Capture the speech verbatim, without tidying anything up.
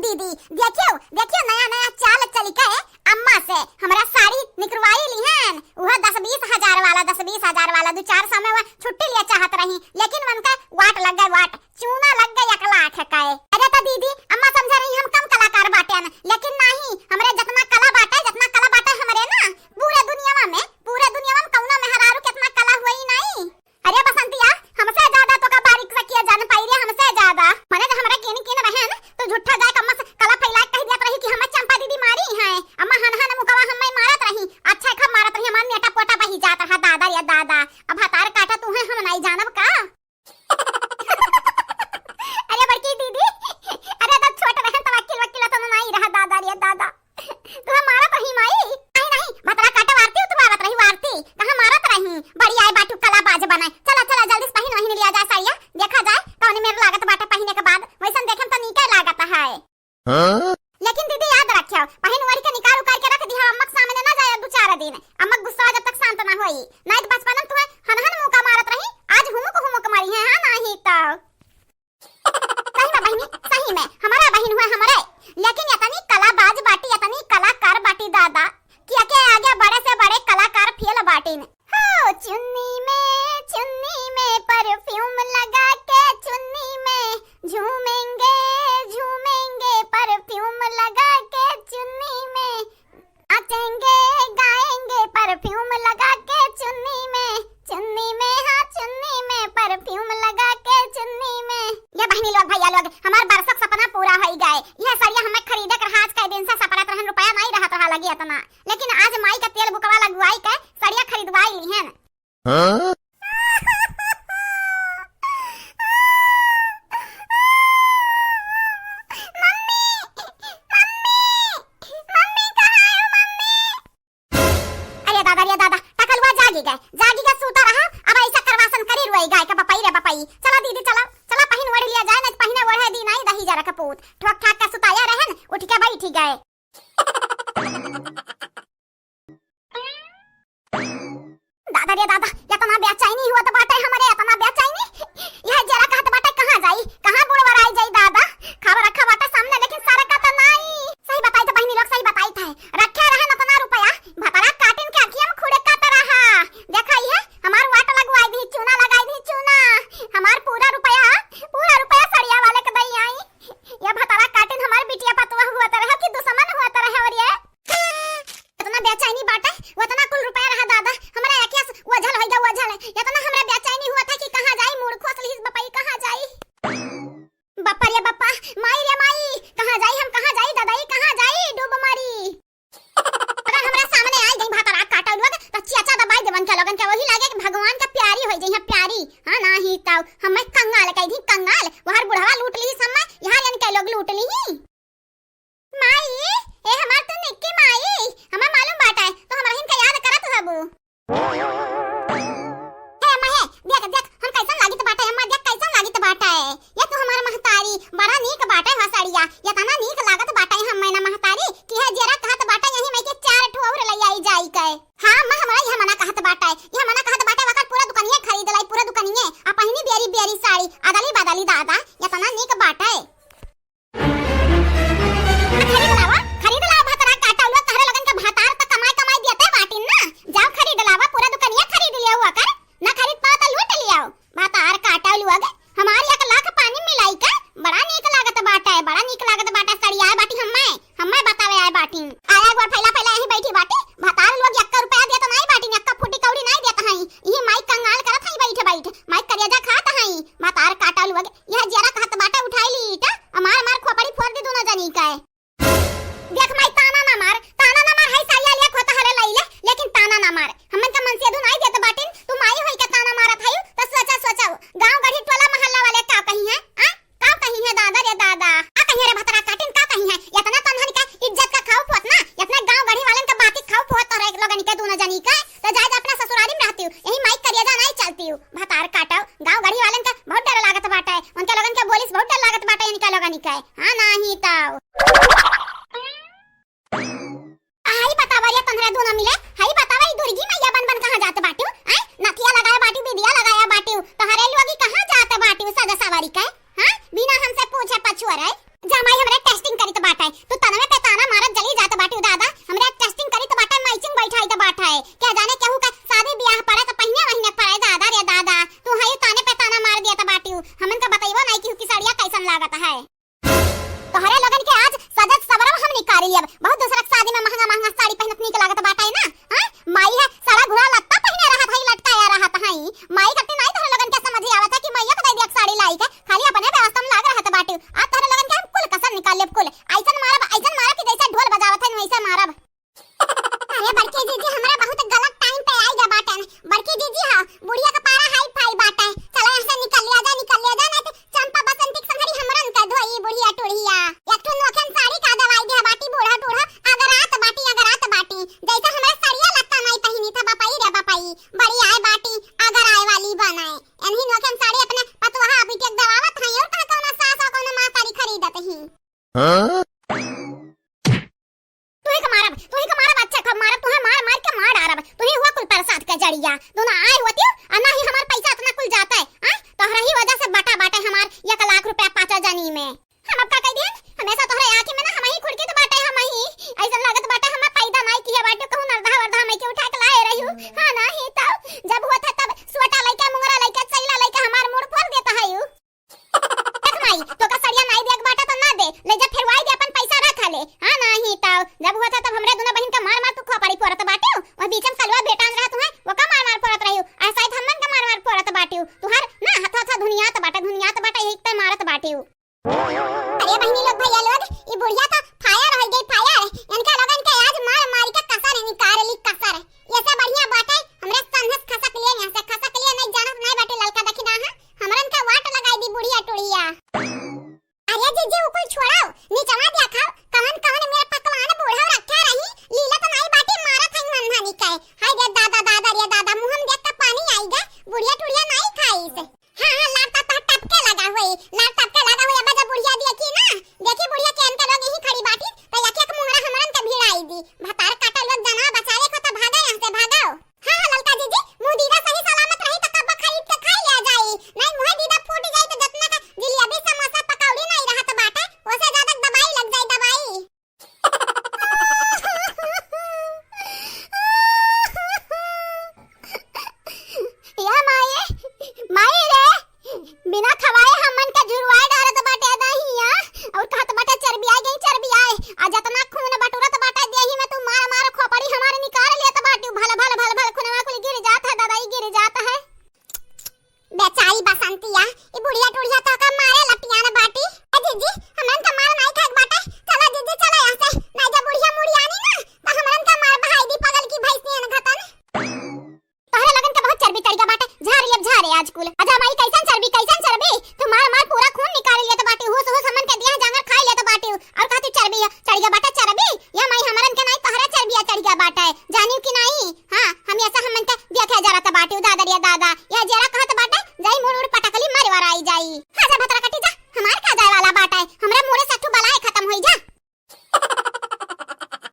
दीदी, देखियो, देखियो, नया नया चाल चल के अम्मा से हमरा साड़ी निकरवाई लिहन, उहो दस बीस हजार वाला, दस बीस हजार वाला। दू चार सौ में वह छुट्टी लिया चाहत रही, लेकिन उनका वाट लग गए, वाट, चूना लग गए एक लाख के। अरे तो दीदी, अम्मा समझ रही हम कम कलाकार बाटेन, लेकिन नहीं, हमरे जितना कला बाटे, जितना कला बाटे हमरे ना, पूरे दुनिया में, पूरे दुनिया में कौनो मेहरारू कितना कला हुई नहीं। अरे बसंतिया, हमसे ज्यादा तोका बारीक से किया जान पाई रे, हमसे ज्यादा। मने जे हमरा किन किन बहन, तू झूठा जाए कम्मा से कला फैला के कह दिया रही कि हमें चंपा दीदी मारी है। अम्मा हन हन मुकवा हमें मारत रही। अच्छा खा मारत रही, हमार नेटा पोटा बही जात रहा, दादा रे दादा। अब हतार काटा तू है, हम नहीं जानब का? अरे बड़की दीदी, अरे तब छोट रहन तब अकिल वकिल तो नहीं रहा, दादा रे दादा। तू हमारा तो ही माई। नहीं, नहीं, भतरा काटे वारती उतरवावत रही, वारती। कहाँ मारत रही? बड़ी आए बाटू कला बाज बनाए। चला, चला, जल्दी से पहिन वहिन लिया जाए साड़िया। देखा जाए, कौन मेर लागत बाटे पहिने के बाद। वैसन देखे में तो नीके लागत है। हाँ? लेकिन दीदी याद रखियो, पहिन ओढ़ के निकाल उकार के रख दिया, अम्मक सामने ना जाए दू चार दिन। अम्मक गुस्सा जब तक शांत ना होई। नहीं तो बचपन में तुम्हें हन हन मुका मारत रही, आज हुमुक हुमुक मारी है, हाँ, नहीं तो। सही में बहिनी, सही में, हमारा बहिन हुआ हमरे, लेकिन इतनी कलाबाज बाटी, इतनी कलाकार बाटी दादा, कि एके आगे बड़े से बड़े कलाकार फेल बाटिन। हो चुन्नी में, चुन्नी में परफ्यूम लगा के, चुन्नी में झूमेंगे, झूमेंगे परफ्यूम लगा के, चुन्नी में नाचेंगे, गाएंगे परफ्यूम लगा के चुन्नी में, चुन्नी में, हाँ, चुन्नी में परफ्यूम लगा के चुन्नी में। ये बहिनी लोग, भैया लोग, हमार बरसक सपना पूरा होई गए। यह सड़िया हमें खरीदे के रहा, आज कई दिन से सपरत रहन, रुपया नहीं रहत रहा लगी इतना, लेकिन आज माई का तेल बुकवा लगवाई के सड़िया खरीदवाई लिहन। हाँ? मम्मी, मम्मी, मम्मी, कहाँ है मम्मी? अरे दादा, रे दादा, टकलुआ जागी गए, जागी गए, सूता रहा। अब ऐसा करवासन करी रुआई गाय का बपई रे बपई। चला दीदी, चला, चला पहिन ओढ़ लिया जाए, नहीं तो पहिने ओढ़े दी नहीं दही जरा कपूत। ठोक ठाक के सुताया रहन, उठ के बैठी गए। दादा रे दादा, इतना बेचैनी हुआ तो बाटे हमरे, इतना बेचैनी। यह जरा कहत बाटे कहाँ जाई, कहाँ बुड़वराई जाई दादा। खावा रखा बाटे सामने, लेकिन सरका तो नाई। सही बताई तो बहिनी लोग, सही बताई थे। रखे रहन इतना रुपया, भतरा काटिन के अखिया में खुड़े काट रहा। देखा ये, हमार वाट लगवाई दी, चूना लगाई दी, चूना। हमार पूरा रुपया, पूरा रुपया सड़िया वाले के दई आई। ये भतरा काटिन हमार बिटिया पतुआ हुआ तो रहे कि दुश्मन हुआ तो रहे, और ये इतना बेचैनी बाटे, उतना कुल रुपया रहा दादा, हमरा अखिया से ओझल होई गया, ओझल। इतना हमरा बेचैनी हुआ था कि कहाँ जाई, मूड़ खोस लिहिस बपई, कहाँ जाई? बप्पा रे बप्पा, माई रे माई, कहाँ जाई हम, कहाँ जाई दादा, ई कहाँ जाई, डूब मरी। अगर हमरा सामने आई गई भतरा काटल लोग, तो चियाचा दबाई देवन के लोगन के, वही लागे कि भगवान के प्यारी होई जइहे, प्यारी। हाँ, नाही तो हमें कंगाल कह दी, कंगाल। वहर बुढ़वा लूट ली समय, यहाँ इनके लोग लूट ली। माई, ए हमार तू निक्की माई, हमें मालूम बाटे, तो हमरा हिन के याद करत हबू। हे अम्मा हे, देख, देख, हम कैसन लागित बाटे, अम्मा देख कैसन लागित बाटे। ये तो हमार महतारी, बड़ा नीक बाटे हो सड़िया, इतना नीक लागत बाटे हम मैना महतारी, कि है जेरा कहत बाटे यही में के चार ठो और ले आई जाई के। हाँ अम्मा, हमरा यह मना कहत बाटे, यह मना कहत बाटे, वकर पूरा दुकनिया खरीद लाई, पूरा दुकनिया, आ पहिनी बेरी बेरी साड़ी, अदली बदली दादा, इतना नीक बाटे। खरीद लावा, खरीद लावा भतरा काटा हुआ, तहरे लोगन के भतार त कमाई कमाई देते बाटिन ना। जाओ खरीद लावा, पूरा दुकनिया खरीद लिया हुआ कर, ना खरीद पाओ त लूट लियाओ। भतार काटा हुआ गे, हमारी एक लाख पानी मिलाई के, बड़ा नीक लागत बाटे, बड़ा नीक लागत बाटे, सड़िया आए बाटी हम्मे, हम्मे बतावे आए बाटी। आया गोर फैला फैला यहीं बैठी बाटी, भतार लोग एक्का रुपया देत नाई बाटी, एक्का फूटी कौड़ी नाई देत हई, यही माई कंगाल करत हई बैठ बैठ, माई करेजा खात हई, भतार काटा लोग। यह जेरा कहत बाटे उठाई ली ईटा, आ मार मार खोपड़ी फोड़ दी दोनों जनी के। देख माई ताना ना मार, ताना ना मार, है साया लिया खोता हले लई ले, लेकिन ताना ना मार। हमन का मनसेधु नाई देत बाटिन, तू माई होई के ताना मारत हई, त सोचा सोचा, गांव गढ़ी टोला मोहल्ला वाले का कही है, आ? का कही है दादा रे दादा? का कही है रे भतरा काटिन, का कही है? इतना तनहन का इज्जत का खाऊ फोत ना, इतना गांव गढ़ी वालन का बाकी खाऊ फोत और एक लोगन के दोनों जनी का, तो जाए अपना ससुरारी में रहती हूँ, यही माई करेजा नाई चलती हूँ। भतार काटो, गांव गढ़ी वालन का बहुत डर लागत बाटे, उनके लोगन के बोलिस बहुत डर लागत बाटे इनके लोगन के। हाँ, नाही तो। आई बतावा रे तोहरा दोनों मिले, हई बतावा ई दुर्गी मैया बन बन कहाँ जात बाटिउ? आय, नथिया लगाया बाटिउ, बिदिया लगाया बाटिउ, तोहरे लोगी कहाँ जात बाटिउ सजा सवारी के? हाँ, बिना हमसे पूछे पछुआ रहे। जमाई हमरे टेस्टिंग करित लागत है। तोहरे लोगन के आज सजत सवरब हम निकारी अब। बहुत दूसरा के शादी में महंगा महंगा साड़ी पहिनत नीक लागत बाटे ना। हाँ, माई है सड़ा घुरा लत्ता पहिने रहत है, लटकाया रहत है। माई खातिर नाई तोहरे लोगन के समझ आवत है कि माइया के दे दिया साड़ी लाई के, खाली अपने व्यवस्था में लाग रहत बाटे। आज तोहरे लोगन के हम कुल कसर निकाल लेब कुल। ऐसन मारब, ऐसन मारब कि जैसे ढोल बजावत है वैसे मारब। अरे बड़की जीजी, हमरा बहुत गलत टाइम पे आई गए बाटन। बड़की जीजी, हाँ, बुढ़िया का पारा हाई फाई बाटे। चला यहाँ से निकल लिया जा, निकल लिया जा, नहीं तो चंपा बसंती के संगरी हमरन का धोई बुढ़िया टुढ़िया। एक ठो नोखन साड़ी का दवाई दे बाटी, बूढ़ा टूढ़ा अगरात बाटी, अगरात बाटी। जैसे हमरा सड़िया लत्ता नहीं पहिनी था बपाई रे बपाई। बड़ी आए बाटी, अगर आए वाली बनाए। इन्हीं नोखन साड़ी अपने पतोहा अभी तक दवावत हैं और कहाँ कौनो सास और कौनो माँ साड़ी खरीदत ही। हाँ? तुही के मारब, तुही के मारब, अच्छा खूब मारब, तुहे मार मार के मार डारब। तुही हुआ कुल प्रसाद के जड़िया। तू ना आए होती, आ ना ही हमार पैसा इतना कुल जाता है। हाँ? तोहरा ही वजह से बटा बाटे हमार एक लाख रुपया पाँचों जनी में। हम अब का कह दिहन? हमेशा तोहरे आँखी में ना हम ही खुड़कित बाटे, हम ही। ऐसन लागत बाटे हमार पैदा नाई किया बाटे, कहूँ नरधा वरधा में के उठा के लाए रही हूँ। हाँ ना ही तो, जब होत है तब सोटा लइका, मुंगरा लइका, चैला लइका हमार मूड़ फोड़ देता है यू। देख माई, तोका सड़िया नाई देख बाटा तो ना दे, ले जा फेरवाई दे, अपन पैसा रख ले। हाँ, नाही तो जब हुआ था तब हमरे दोनों बहिन का मार मार तू खोपड़ी फोड़त बाटियो, वह बीच में कलवा बेटान रहा तुम्हें, वो का मार मार फोड़त रहियो, आ शायद हमन का मार मार फोड़त बाटियो। तुहार ना हथा हथा धुनियात बाटा, धुनियात बाटा, यही ते मारत बाटियो। अरे बहिनी लोग, भैया लोग, ई बुढ़िया तो फायर हो गई, फायर। इनका लोगन के आज मार मार के कसर निकाल ली, कसर। ये से बढ़िया बाटे हमरे संघस खसक लिए, यहाँ से खसक लिए, नहीं जानत नहीं बाटे ललका दखिना है। हमरन का वाट लगाई दी बुढ़िया टुढ़िया। अरे जीजी, उ कुल छोड़ाओ, निचवा देखा, कवन कवन मेर पकवान बूढ़ा रखे रही, लीला तो नाई बाटी, मारत हई मन धानी के। हाय रे दादा, दादा रे दादा, मुँह में देख के पानी आई गे, बुढ़िया टुढ़िया नाई खाई से। हाँ, हाँ, लार तो तोहर टपके लगा होई, लार टपके लगा होई। अब जब बुढ़िया देखी ना, देखी बुढ़िया के इनके लोग यहीं खड़ी बाटी, तो एक एक मुंगरा हमरन के भिड़ाई दी। भतार काटल लोग, जनवा बचावे को तो भागा यहाँ से, भागो। हाँ, हाँ, ललका जीजी, मुँह दीदा सही सलामत रही तो कब्बो खरीद के खाई लिया जाई। नहीं, मुँह दीदा फूट जाई तो जतना का जिलेबी, समोसा, पकौड़ी नहीं रहत बाटे, ओसे ज्यादा दवाई लग जाई, दवाई। या माई, माई रे, बिना खवाए हमन का जुरवाए डारत बाटे दहिया, और कहत बाटे, "चर्बियाए गई, चर्बियाए।" आ जतना खून बटुरत बाटे देही में, तू मार मार खोपड़ी हमारे निकाल लेत बाटे, भल भल भल भल खूनवा कुल गिर जात है, दवाई गिर जात है। बेचारी बसंतिया, ई बुढ़िया टुढ़िया तो का मारे लटियान बाटी। ए जीजी, हमन का मार नाई खाए के बाटे। चला जीजी, चला यहाँ से। नहीं जब बुढ़िया मुड़ियानी ना, तो हमरन का मार बहाई दी पगल की भैंसियन घतन। तोहरे लगन के बहुत चर्बी चढ़ गया बाटे। झारे अब झारे आज कुल। अजा माई, कैसन चर्बी, कैसन चर्बी? तू मार मार